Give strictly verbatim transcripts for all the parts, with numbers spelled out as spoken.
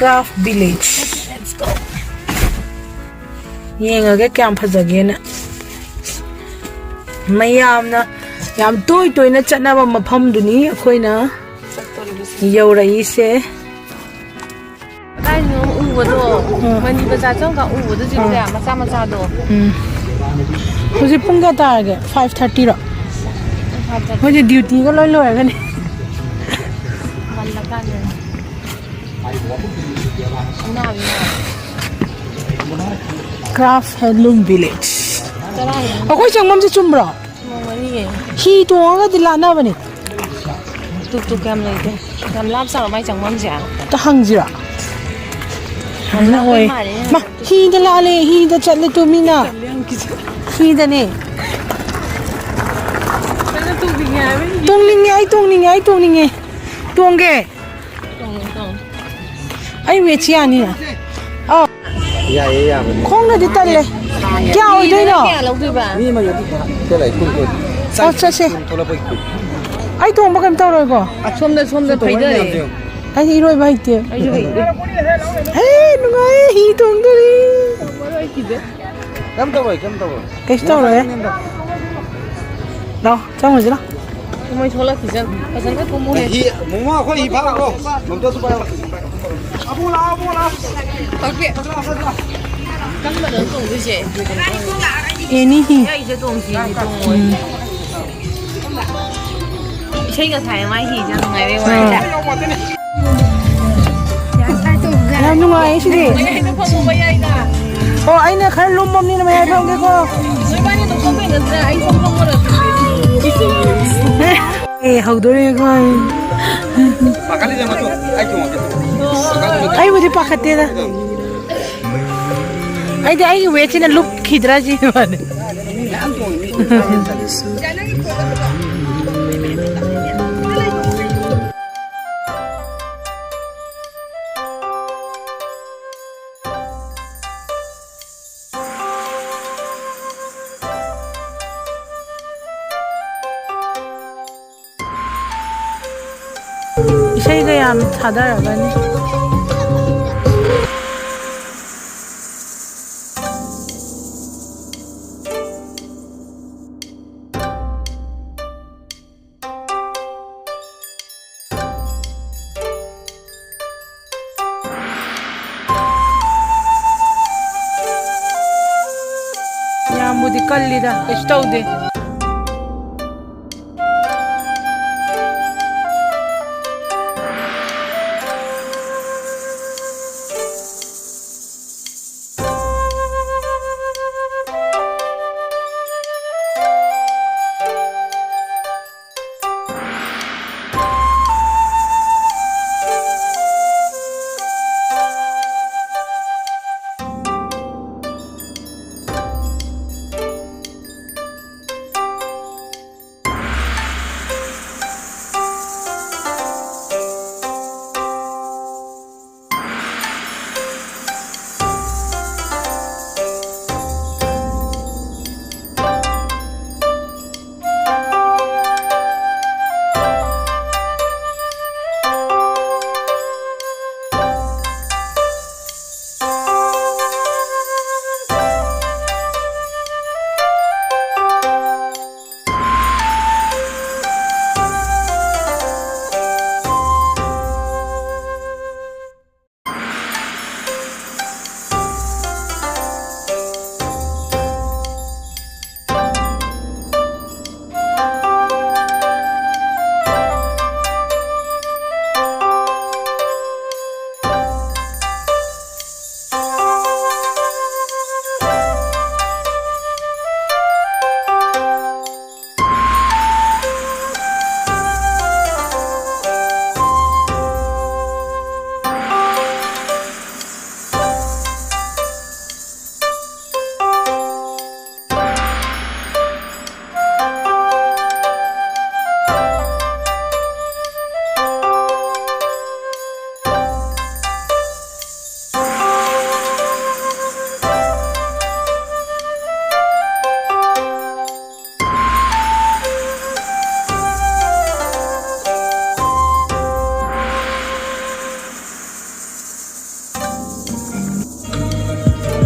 Craft Village꯫ ꯌꯦꯡꯉꯒꯦ ꯀꯌꯥꯝ ꯐꯖꯒꯦꯅ꯫ ꯃꯌꯥꯝꯅ ꯌꯥꯝ ꯇꯣꯏ ꯇꯣꯏꯅ ꯆꯠꯅꯕ ꯃꯐꯝꯗꯨꯅꯤ ꯑꯩꯈꯣꯏꯅ ꯌꯧꯔꯛꯏꯁꯦ꯫ ꯀꯗꯥꯏꯅꯣ ꯎꯕꯗꯣ? ꯎꯝ꯫ ꯃꯅꯤ ꯕꯖꯥꯔ ꯆꯪꯉꯒ ꯎꯕꯗꯣ, ꯎꯝ꯫ ꯆꯤꯡꯗ ꯃꯆꯥ ꯃꯆꯥꯗꯣ꯫ ꯎꯝ꯫ ꯍꯧꯖꯤꯛ ꯄꯨꯡ ꯀꯌꯥ ꯇꯥꯔꯒꯦ? Five thirty ꯔꯣ? Five thirty꯫ ꯃꯣꯏꯗꯤ duty ꯒ ꯂꯣꯏ ꯂꯣꯏꯔꯒꯅꯤ꯫ ꯉꯜꯂꯀꯥꯟꯗꯅꯤ꯫ ꯑꯅꯥꯕ ꯌꯥꯎꯔꯦ꯫ Craft Handloom Village꯫ ꯀꯗꯥꯏꯗꯅꯣ? ꯑꯩꯈꯣꯏ ꯆꯪꯐꯝꯁꯦ ꯆꯨꯝꯕ꯭ꯔꯣ? ꯅꯣꯡꯃꯅꯤꯌꯦ꯫ ꯍꯤ ꯇꯣꯡꯉꯒꯗꯤ ꯂꯥꯟꯅꯕꯅꯦ꯫ ꯇꯨꯛ ꯇꯨꯛ ꯌꯥꯝ ꯂꯩꯇꯦ꯫ ꯌꯥꯝ ꯂꯥꯞ ꯆꯥꯕ ꯃꯥꯏ ꯆꯪꯐꯝꯁꯦ꯫ ꯑꯝꯇ ꯍꯪꯁꯤꯔꯣ? ꯌꯥꯝ ꯂꯥꯞꯄꯩ ꯃꯥꯜꯂꯦ꯫ ꯃꯥ, ꯍꯤꯗ ꯂꯥꯜꯂꯦ, ꯍꯤꯗ ꯆꯠꯂꯦ ꯇꯨ ꯃꯤꯅ꯫ ꯍꯤꯗꯅꯦ꯫ ꯅꯪꯅ ꯇꯣꯡꯅꯤꯡꯉꯦ ꯍꯥꯏꯕ ꯍꯤ꯫ ꯇꯣꯡꯅꯤꯡꯉꯦ, ꯑꯩ ꯇꯣꯡꯅꯤꯡꯉꯦ, ꯑꯩ ꯇꯣꯡꯅꯤꯡꯉꯦ꯫ ꯇꯣꯡꯒꯦ꯫ ꯇꯣꯡꯉꯣ, ꯇꯣꯡꯉꯣ꯫ ꯑꯩ ꯋꯦꯠꯁꯤ ꯌꯥꯅꯤꯅ꯫ ꯑꯥ꯫ ꯌꯥꯏꯌꯦ, ꯌꯥꯕꯅꯤ꯫ ꯈꯣꯡꯅꯗꯤ ꯇꯜꯂꯦ꯫ ꯀꯌꯥ ꯑꯣꯏꯗꯣꯏꯅꯣ? ꯀꯌꯥ ꯂꯧꯗꯣꯏꯕ? ꯃꯤ ꯑꯃꯒꯤ ꯑꯗꯨꯝ ꯀꯌꯥ ꯂꯩ? ꯀꯨꯟ, ꯀꯨꯟ꯫ ꯑꯣ, ꯆꯠꯁꯦ꯫ ꯀꯨꯟ ꯊꯣꯛꯂꯛꯄꯒꯤ ꯀꯨꯟ꯫ ꯑꯩ ꯇꯣꯡꯕ ꯀꯩꯝ ꯇꯧꯔꯣꯏꯀꯣ? ꯑꯁꯣꯝꯗ, ꯁꯣꯝꯗ ꯁꯤ ꯇꯣꯡꯕ ꯐꯩꯗꯔꯦ꯫ ꯃꯌꯥꯝꯁꯦ ꯌꯦꯡꯉꯣ꯫ ꯑꯩꯗꯤ ꯏꯔꯣꯏꯕ ꯍꯩꯇꯦ꯫ ꯑꯩꯁꯨ ꯍꯩꯇꯦ꯫ ꯑꯦ, ꯅꯨꯡꯉꯥꯏꯌꯦ, ꯍꯤ ꯇꯣꯡꯗꯣꯔꯤ꯫ ꯇꯣꯡꯉꯔꯣꯏ, ꯑꯩ ꯀꯤꯖꯩ꯫ ꯀꯩꯝ ꯇꯧꯔꯣꯏ, ꯀꯩꯝ ꯇꯧꯔꯣꯏ꯫ ꯀꯩꯁꯨ ꯇꯧꯔꯣꯏꯍꯦ꯫ ꯂꯥꯛꯑꯣ, ꯆꯪꯉꯨꯁꯤ ꯂꯥꯛꯑꯣ꯫ ꯃꯣꯏ ꯊꯣꯛꯂꯛꯈꯤꯁꯅꯨ꯫ ꯐꯖꯅ ꯀꯨꯝꯃꯨꯍꯦ꯫ ꯍꯤ, ꯃꯃꯥ, ꯑꯩꯈꯣꯏ ꯍꯤ ꯐꯥꯔꯛꯑꯣ꯫ ꯃꯝꯇꯁꯨ ꯄꯥꯏꯌꯣ꯫ ꯑꯕꯨꯡ ꯂꯥꯛꯑꯣ, ꯑꯕꯨꯡ ꯂꯥꯛꯑꯣ꯫ ꯀꯔꯝꯕꯗꯅꯣ ꯇꯣꯡꯗꯣꯏꯁꯦ? ꯑꯦꯅꯤ ꯍꯤ꯫ ꯑꯩꯁꯦ ꯇꯣꯡꯁꯤ, ꯇꯣꯡꯉꯣꯏ꯫ ꯎꯝ꯫ ꯏꯁꯩꯒ ꯊꯥꯏ, ꯃꯥꯏ ꯍꯤꯁꯦ ꯌꯥꯝ ꯅꯨꯡꯉꯥꯏꯕꯩ ꯋꯥꯅꯤꯗ꯫ ꯑꯥ꯫ ꯌꯥꯝ ꯅꯨꯡꯉꯥꯏꯌꯦ ꯁꯤꯗꯤ꯫ ꯃꯌꯥꯏꯗ ꯐꯝꯃꯣ, ꯃꯌꯥꯏꯗ꯫ ꯑꯣ, ꯑꯩꯅ ꯈꯔ ꯂꯨꯝꯃꯕꯅꯤꯅ ꯃꯌꯥꯏ ꯐꯝꯒꯦꯀꯣ꯫ ꯅꯣꯏꯕꯥꯅꯤ ꯑꯗꯨꯝ ꯐꯝꯕꯩ ꯅꯠꯇ꯭ꯔꯥ? ꯑꯩ ꯁꯨꯝ ꯐꯝꯃꯨꯔꯒꯦ꯫ ꯑꯦ, ꯍꯧꯗꯣꯔꯦꯀꯣ꯫ ꯄꯥꯈꯠꯂꯤꯗ ꯃꯗꯨ꯫ ꯑꯩ ꯇꯣꯡꯉꯛꯀꯦ꯫ ꯑꯩꯕꯨꯗꯤ ꯄꯥꯈꯠꯇꯦꯗ꯫ ꯑꯩꯗꯤ ꯑꯩꯒꯤ ꯋꯦꯠꯁꯤꯅ ꯂꯨꯞꯈꯤꯗ꯭ꯔꯥ ꯁꯤꯅꯤ꯫ ꯏꯁꯩꯒ ꯌꯥꯝ ꯊꯥꯗꯔꯒꯅꯤ꯫ ꯀꯜꯂꯤꯗ, ꯀꯩꯁꯨ ꯇꯧꯗꯦ꯫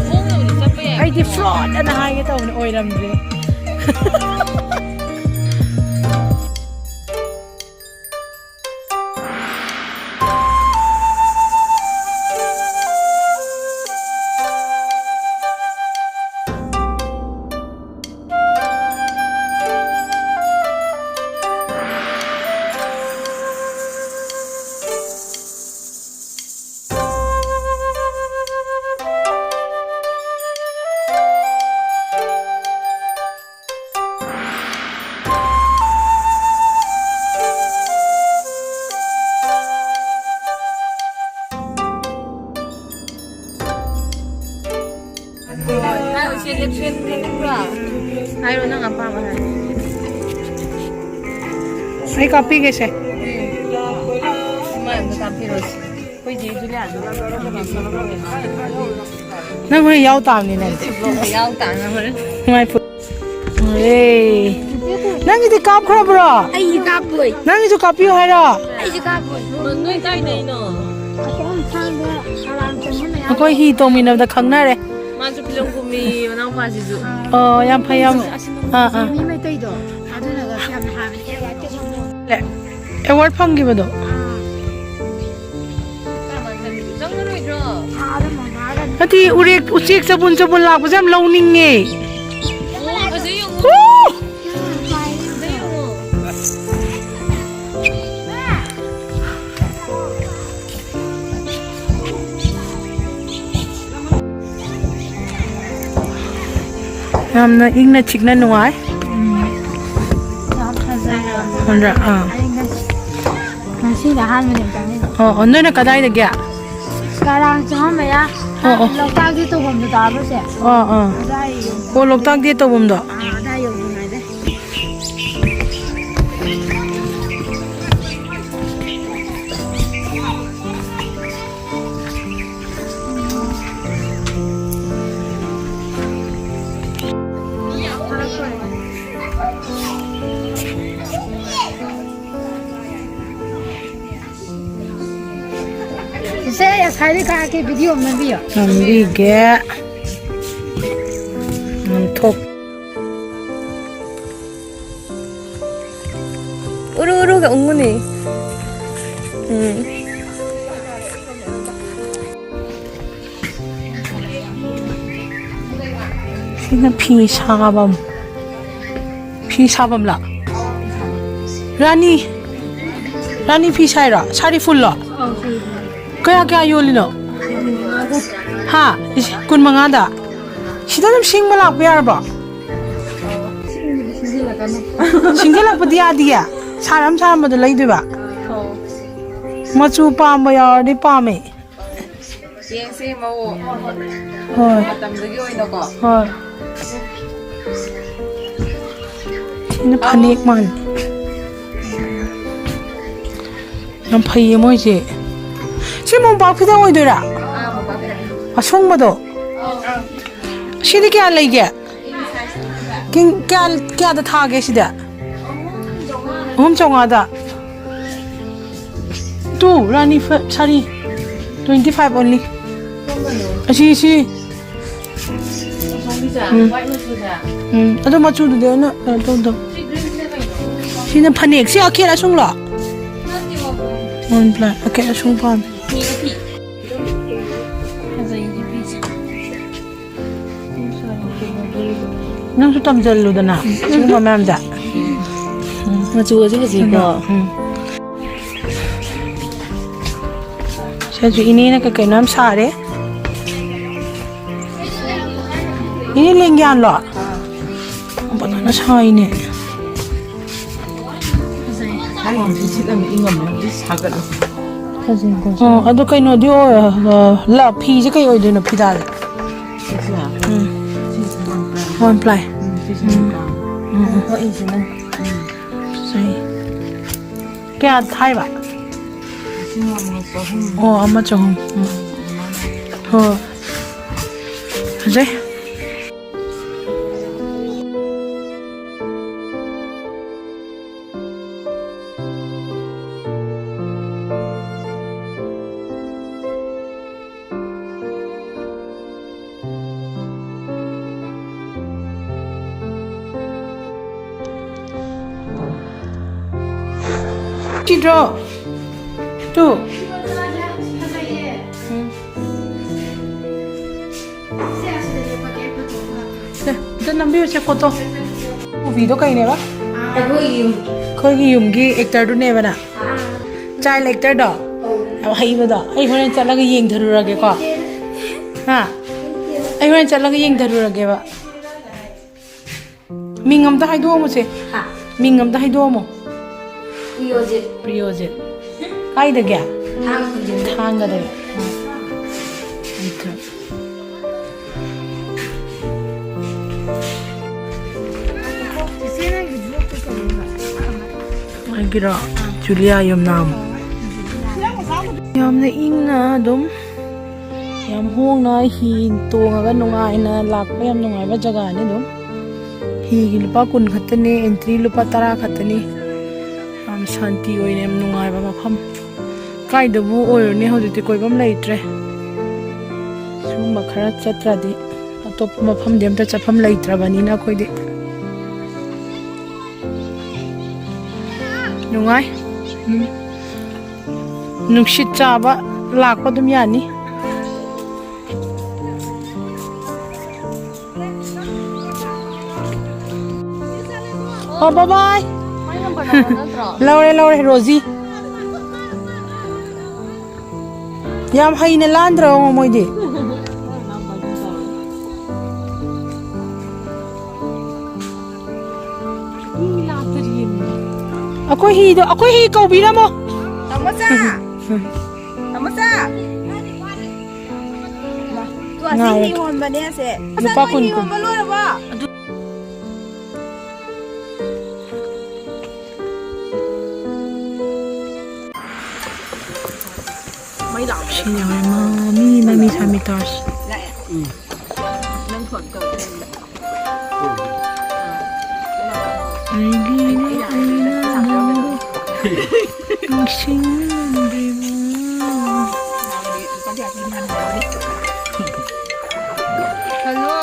ꯈꯣꯡꯅꯕꯨꯗꯤ ꯆꯠꯄ ꯌꯥꯏ꯫ ꯑꯩꯗꯤ fraud ꯑꯅ ꯍꯥꯏꯒꯦ ꯇꯧꯕꯅꯦ, ꯑꯣꯏꯔꯝꯗ꯭ꯔꯦ꯫ ꯅꯪ ꯑꯄꯥꯝꯕ ꯍꯥꯏꯔꯣ꯫ ꯑꯩ ꯀꯥꯞꯄꯤꯒꯦꯁꯦ꯫ ꯎꯝ꯫ ꯑꯃ ꯑꯝꯇ ꯀꯥꯞꯄꯤꯔꯣꯁꯦ꯫ ꯑꯩꯈꯣꯏ ꯆꯦ ꯖꯨꯂꯤꯌꯥꯗꯣ꯫ ꯅꯪ ꯍꯣꯔꯦꯟ ꯌꯥꯎ ꯇꯥꯕꯅꯤꯅꯦ꯫ ꯌꯥꯎ ꯇꯥꯅ ꯍꯣꯔꯦꯟ꯫ ꯃꯥꯏ ꯐꯨ-, ꯑꯦ꯫ ꯅꯪꯒꯤꯗꯤ ꯀꯥꯞꯈ꯭ꯔꯕ꯭ꯔꯣ? ꯑꯩꯒꯤ ꯀꯥꯞꯄꯣꯏ꯫ ꯅꯪꯒꯤꯁꯨ ꯀꯥꯞꯄꯤꯌꯨ ꯍꯥꯏꯔꯣ? ꯑꯩꯁꯨ ꯀꯥꯞꯄꯣꯏ꯫ ꯅꯣꯏ ꯀꯥꯏꯗꯩꯅꯣ? ꯑꯁꯣꯝ ꯊꯥꯡꯒ ꯈꯔꯥꯝ ꯆꯪꯐꯝ ꯃꯌꯥꯝ꯫ ꯑꯩꯈꯣꯏ ꯍꯤ ꯇꯣꯡꯃꯤꯟꯅꯕꯗ ꯈꯪꯅꯔꯦ꯫ ꯃꯥꯁꯨ ꯐꯤꯂꯝ ꯀꯨꯝꯃꯤ, ꯃꯅꯥꯎꯄꯥꯁꯤꯁꯨ꯫ ꯑꯣ, ꯌꯥꯝ ꯐꯩ, ꯌꯥꯝ꯫ ꯑꯥ, ꯑꯥ꯫ ꯃꯤ ꯃꯩꯇꯩꯗꯣ, ꯑꯗꯨꯅꯒ ꯌꯥꯝꯅ ꯍꯥꯏꯕꯅꯦ, ꯑꯦꯋꯥꯔꯗ ꯐꯪꯈꯤꯕꯗꯣ꯫ ꯑꯥ꯫ ꯆꯪꯉꯔꯣꯏꯗ꯭ꯔꯣ? ꯅꯠꯇꯦ, ꯎꯔꯦꯛ, ꯎꯆꯦꯛ ꯆꯕꯨꯟ ꯆꯕꯨꯟ ꯂꯥꯛꯄꯁꯦ ꯌꯥꯝ ꯂꯧꯅꯤꯡꯉꯦ꯫ ꯑꯣ, ꯑꯗꯨ ꯌꯦꯡꯉꯨ꯫ ꯑꯣ! ꯑꯗꯨ ꯌꯦꯡꯉꯨ꯫ ꯌꯥꯝꯅ ꯏꯪꯅ ꯆꯤꯛꯅ ꯅꯨꯡꯉꯥꯏ꯫ ꯎꯝ꯫ ꯌꯥꯝ ꯐꯖꯩꯌꯦ꯫ ꯐꯖꯕ꯭ꯔꯥ? ꯑꯥ꯫ ꯑꯩ ꯉꯁꯤ, ꯉꯁꯤꯅ ꯑꯍꯥꯟꯕꯅꯦ ꯆꯪꯉꯛꯏꯁꯦ꯫ ꯑꯣ, ꯑꯣ, ꯅꯣꯏꯅ ꯀꯗꯥꯏꯗꯒꯤ? ꯀꯔꯥꯡ ꯆꯪꯉꯝꯕ ꯌꯥ-, ꯑꯣ, ꯑꯣ꯫ ꯂꯣꯛꯇꯥꯛ ꯗꯦꯠ ꯇꯧꯐꯝꯗꯣ ꯇꯥꯕ꯭ꯔꯣ ꯆꯦ? ꯑꯥ, ꯑꯥ꯫ ꯑꯗꯥꯏ ꯌꯧ-, ꯑꯣ, ꯂꯣꯛꯇꯥꯛ ꯗꯦꯠ ꯇꯧꯐꯝꯗꯣ꯫ ꯑꯥ, ꯑꯗꯥꯏ ꯌꯧꯗ꯭ꯔꯤꯉꯩꯗ꯫ ꯆꯤꯆꯦ, ꯑꯩ ꯑꯁꯥꯏꯗꯩ ꯀꯥꯔꯛꯀꯦ, video ꯑꯃ ꯅꯝꯕꯤꯌꯣ꯫ ꯅꯝꯕꯤꯒꯦ꯫ ꯅꯝꯊꯣꯛ-, ꯎꯔꯨ ꯎꯔꯨꯒ ꯎꯪꯉꯨꯅꯦ꯫ ꯎꯝ꯫ ꯁꯤꯅ ꯐꯤ ꯁꯥꯐꯝ꯫ ꯐꯤ ꯁꯥꯐꯝꯂ? ꯔꯥꯅꯤ, ꯔꯥꯅꯤ ꯐꯤ ꯁꯥꯏꯔꯣ? ꯁꯥꯔꯤ ꯐꯨꯜꯂꯣ? ꯀꯌꯥ ꯀꯌꯥ ꯌꯣꯜꯂꯤꯅꯣ? ꯍꯥ? ꯀꯨꯟ ꯃꯉꯥꯗ? ꯁꯤꯗ ꯑꯗꯨꯝ ꯁꯤꯡꯕ ꯂꯥꯛꯄ ꯌꯥꯔꯕꯣ? ꯁꯤꯡꯖꯤꯜꯂꯛꯄꯗꯤ ꯌꯥꯗꯤꯌꯦ꯫ ꯁꯥꯔꯝ ꯁꯥꯔꯝꯕꯗꯣ ꯂꯩꯗꯣꯏꯕ꯫ ꯃꯆꯨ ꯄꯥꯝꯕ ꯌꯥꯎꯔꯗꯤ ꯄꯥꯝꯃꯦ꯫ ꯌꯦꯡꯁꯤ ꯃꯑꯣꯡ꯫ ꯍꯣꯏ꯫ ꯃꯇꯝꯗꯨꯒꯤ ꯑꯣꯏꯅꯀꯣ꯫ ꯍꯣꯏ꯫ ꯁꯤꯅ ꯐꯅꯦꯛ ꯃꯥꯜꯂꯦ꯫ ꯌꯥꯝ ꯐꯩꯌꯦ ꯃꯣꯏꯁꯦ꯫ ꯁꯤ ꯃꯣꯝꯄꯥꯛ ꯐꯤꯗꯛ ꯑꯣꯏꯗꯣꯏꯔꯥ? ꯑꯁꯨꯡꯕꯗꯣ? ꯁꯤꯗꯤ ꯀꯌꯥ ꯂꯩꯒꯦ? ꯀꯤꯡ-, ꯀꯌꯥ, ꯀꯌꯥꯗ ꯊꯥꯒꯦ ꯁꯤꯗꯤ? ꯑꯍꯨꯝ ꯆꯥꯝꯃꯉꯥꯗ꯫ ꯇꯨ, ꯔꯥꯅꯤ ꯐ-, ꯁꯥꯔꯤ꯫ Twenty five only꯫ ꯑꯁꯤ, ꯁꯤ꯫ ꯎꯝ꯫ ꯎꯝ, ꯑꯗꯣ ꯃꯆꯨꯗꯨꯗꯤ ꯑꯩꯅ ꯀꯩꯅꯣ ꯇꯧꯗꯕ꯫ ꯁꯤꯅ ꯐꯅꯦꯛ꯫ ꯁꯤ ꯑꯈꯦꯠ ꯑꯁꯨꯡꯂꯣ? One ply꯫ ꯑꯈꯦꯠ ꯑꯁꯨꯡ ꯄꯥꯝꯃꯦ꯫ ꯅꯪꯁꯨ ꯇꯝꯁꯤꯜꯂꯨꯗꯅ ꯁꯤꯒꯨꯝꯕ ꯃꯌꯥꯝꯁꯦ꯫ ꯃꯆꯨꯒꯁꯦ ꯐꯖꯩꯀꯣ꯫ ꯎꯝ꯫ ꯁꯤꯁꯨ ꯏꯅꯦꯅ ꯀꯩ ꯀꯩꯅꯣ ꯌꯥꯝ ꯁꯥꯔꯦ꯫ ꯏꯅꯦ ꯂꯦꯡꯌꯥꯟꯂꯣ? ꯐꯖꯅ ꯁꯥꯏꯅꯦ꯫ ꯊꯥꯏꯅ ꯅꯨꯡꯁꯤꯠ ꯁꯤꯠꯂꯝꯃꯤ ꯏꯪꯉꯝꯃꯦ, ꯍꯧꯖꯤꯛ ꯁꯥꯒꯠꯂꯦ꯫ ꯐꯖꯩꯀꯣ꯫ ꯑꯣ, ꯑꯗꯣ ꯀꯩꯅꯣꯗꯤ ꯑꯣꯏ-, ꯑ, ꯂ-, ꯐꯤꯁꯦ ꯀꯩ ꯑꯣꯏꯗꯣꯏꯅꯣ ꯐꯤꯗꯥꯁꯦ? ꯁꯤꯁꯦ? ꯎꯝ꯫ ꯁꯤꯁꯦ one ply꯫ One ply꯫ ꯎꯝ, ꯁꯤꯁꯦ ꯎꯝ꯫ One ply꯫ ꯎꯝ, ꯎꯝ꯫ ꯍꯣꯏ, ꯏꯁꯤꯅ꯫ ꯎꯝ꯫ ꯐꯖꯩ꯫ ꯀꯌꯥ ꯊꯥꯏꯕ? ꯂꯤꯁꯤꯡ ꯑꯃꯒ ꯆꯍꯨꯝ꯫ ꯑꯣ, ꯑꯃ ꯆꯍꯨꯝ꯫ ꯎꯝ꯫ ꯍꯣꯏ꯫ ꯐꯖꯩ꯫ ꯁꯤꯗ꯭ꯔꯣ? ꯇꯨ꯫ ꯎꯝ꯫ ꯁꯦ, ꯑꯝꯇ ꯅꯝꯕꯤꯌꯨꯁꯦ, ꯐꯣꯇꯣ꯫ ꯃꯨꯚꯤꯗꯣ ꯀꯩꯅꯦꯕ? ꯑꯩꯈꯣꯏꯒꯤ ꯌꯨꯝ꯫ ꯑꯩꯈꯣꯏꯒꯤ ꯌꯨꯝꯒꯤ ꯑꯦꯛꯇꯔꯗꯨꯅꯦꯕꯅ? ꯑꯥ꯫ ꯆꯥꯏꯜ ꯑꯦꯛꯇꯔꯗꯣ? ꯑꯧ꯫ ꯌꯥꯝ ꯍꯩꯕꯗꯣ? ꯑꯩ ꯍꯣꯔꯦꯟ ꯆꯠꯂꯒ ꯌꯦꯡꯊꯔꯨꯔꯒꯦꯀꯣ꯫ ꯍꯥ? ꯑꯩ ꯍꯣꯔꯦꯟ ꯆꯠꯂꯒ ꯌꯦꯡꯊꯔꯨꯔꯒꯦꯕ꯫ ꯃꯤꯡ ꯑꯝꯇ ꯍꯥꯏꯗꯣꯛꯑꯝꯃꯨꯁꯦ꯫ ꯍꯥ? ꯃꯤꯡ ꯑꯝꯇ ꯍꯥꯏꯗꯣꯛꯑꯝꯃꯣ꯫ ꯄ꯭ꯔꯤꯌꯣꯖꯤꯠ꯫ ꯄ꯭ꯔꯤꯌꯣꯖꯤꯠ꯫ ꯀꯥꯏꯗꯒꯤ? ꯊꯥꯡꯒ ꯈꯨꯟꯗ꯭ꯔꯛ꯫ ꯊꯥꯡꯒꯗꯒꯤ꯫ ꯎꯝ꯫ ꯆꯤꯆꯦ, ꯅꯪꯒꯤꯁꯨ ꯑꯩꯒꯤꯔꯣ? ꯖꯨꯂꯤꯌꯥ ꯌꯨꯝꯅꯥꯝ꯫ ꯌꯥꯝꯅ ꯏꯪꯅ ꯑꯗꯨꯝ, ꯌꯥꯝ ꯍꯣꯡꯅ ꯍꯤ ꯇꯣꯡꯉꯒ ꯅꯨꯡꯉꯥꯏꯅ ꯂꯥꯛꯄ ꯌꯥꯝ ꯅꯨꯡꯉꯥꯏꯕ ꯖꯒꯥꯅꯤ꯫ ꯑꯗꯨꯝ ꯍꯤꯒꯤ ꯂꯨꯄꯥ ꯀꯨꯟ ꯈꯛꯇꯅꯤ, ꯑꯦꯟꯇ꯭ꯔꯤ ꯂꯨꯄꯥ ꯇꯔꯥ ꯈꯛꯇꯅꯤ꯫ ꯌꯥꯝ ꯁꯥꯟꯇꯤ ꯑꯣꯏꯅ ꯌꯥꯝ ꯅꯨꯡꯉꯥꯏꯕ ꯃꯐꯝ꯫ ꯀꯥꯏꯗꯕꯨ ꯑꯣꯏꯔꯨꯅꯤ, ꯍꯧꯖꯤꯛꯇꯤ ꯀꯣꯏꯐꯝ ꯂꯩꯇ꯭ꯔꯦ꯫ ꯁꯤꯒꯨꯝꯕ ꯈꯔ ꯆꯠꯇ꯭ꯔꯗꯤ ꯑꯇꯣꯞꯄ ꯃꯐꯝꯗꯤ ꯑꯝꯇ ꯆꯠꯐꯝ ꯂꯩꯇ꯭ꯔꯕꯅꯤꯅ ꯑꯩꯈꯣꯏꯗꯤ꯫ ꯅꯨꯡꯉꯥꯏ꯫ ꯎꯝ꯫ ꯅꯨꯡꯁꯤꯠ ꯆꯥꯕ ꯂꯥꯛꯄ ꯑꯗꯨꯝ ꯌꯥꯅꯤ꯫ ꯑꯣ, bye bye꯫ ꯂꯧꯔꯦ, ꯂꯧꯔꯦ, ꯔꯣꯖꯤ꯫ ꯌꯥꯝ ꯍꯩꯅ ꯂꯥꯟꯗ꯭ꯔꯣ ꯃꯣꯏꯗꯤ? ꯑꯩꯈꯣꯏ ꯍꯤꯗꯣ, ꯑꯩꯈꯣꯏ ꯍꯤ ꯀꯧꯕꯤꯔꯝꯃꯣ꯫ ꯇꯥꯃꯣꯆꯥ! ꯇꯥꯃꯣꯆꯥ! ꯇꯨ ꯑꯁꯤ ꯉꯥꯏꯔꯦ꯫ ꯍꯤ ꯍꯣꯟꯕꯅꯦ ꯑꯁꯦ꯫ ꯂꯨꯄꯥ ꯃꯆꯥ, ꯅꯣꯏ ꯀꯨꯟ ꯍꯤ ꯀꯨꯟ꯫ ꯍꯣꯟꯕ ꯂꯣꯏꯔꯕꯣ? ꯃꯩ ꯂꯥꯛꯑꯕ? ꯁꯤ ꯌꯥꯎꯔꯦ, ꯃꯃꯤ, ꯃꯃꯤ ꯁꯥꯃꯤ ꯇꯧꯔꯁꯤ꯫ ꯂꯥꯛꯑꯦ? ꯎꯝ꯫ ꯅꯪ ꯐꯣꯟ ꯇꯧꯔꯛꯑꯦ꯫ ꯑꯩꯒꯤꯅꯦ, ꯑꯩꯅ ꯅꯪꯕꯨ ꯅꯤꯡꯁꯤꯡꯗ꯭ꯔꯤꯕ꯫ ꯍꯜꯂꯣ꯫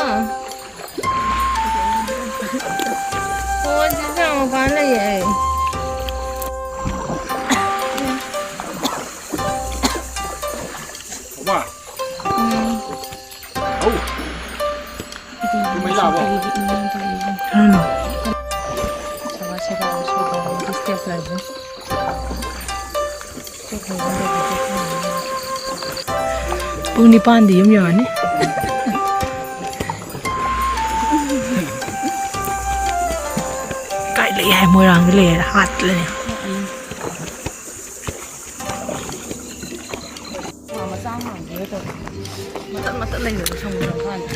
ꯐꯣꯟꯁꯦ ꯁꯥꯡ ꯃꯄꯥꯟ ꯂꯩꯌꯦ ꯑꯩ꯫ ꯎꯝ꯫ ꯁꯦꯕꯥ, ꯁꯦꯕꯥ, ꯁꯦꯕꯥ, step ꯂꯩꯕꯅꯤ꯫ ꯄꯨꯡ ꯅꯤꯄꯥꯟꯗꯤ ꯌꯨꯝ ꯌꯧꯔꯅꯤ꯫ ꯀꯥꯏ ꯂꯩ ꯍꯥꯏ? ꯃꯣꯏꯔꯥꯡꯗ ꯂꯩ ꯍꯥꯏ, ꯍꯥꯠꯂꯅꯤ꯫ ꯃꯆꯥ ꯑꯃ ꯍꯥꯡꯒꯦ ꯇꯧꯕ꯫ ꯃꯇꯠ ꯃꯇꯠ ꯂꯩꯕꯗꯣ ꯁꯪꯒꯣꯝ ꯂꯧꯀꯥꯟꯗ꯫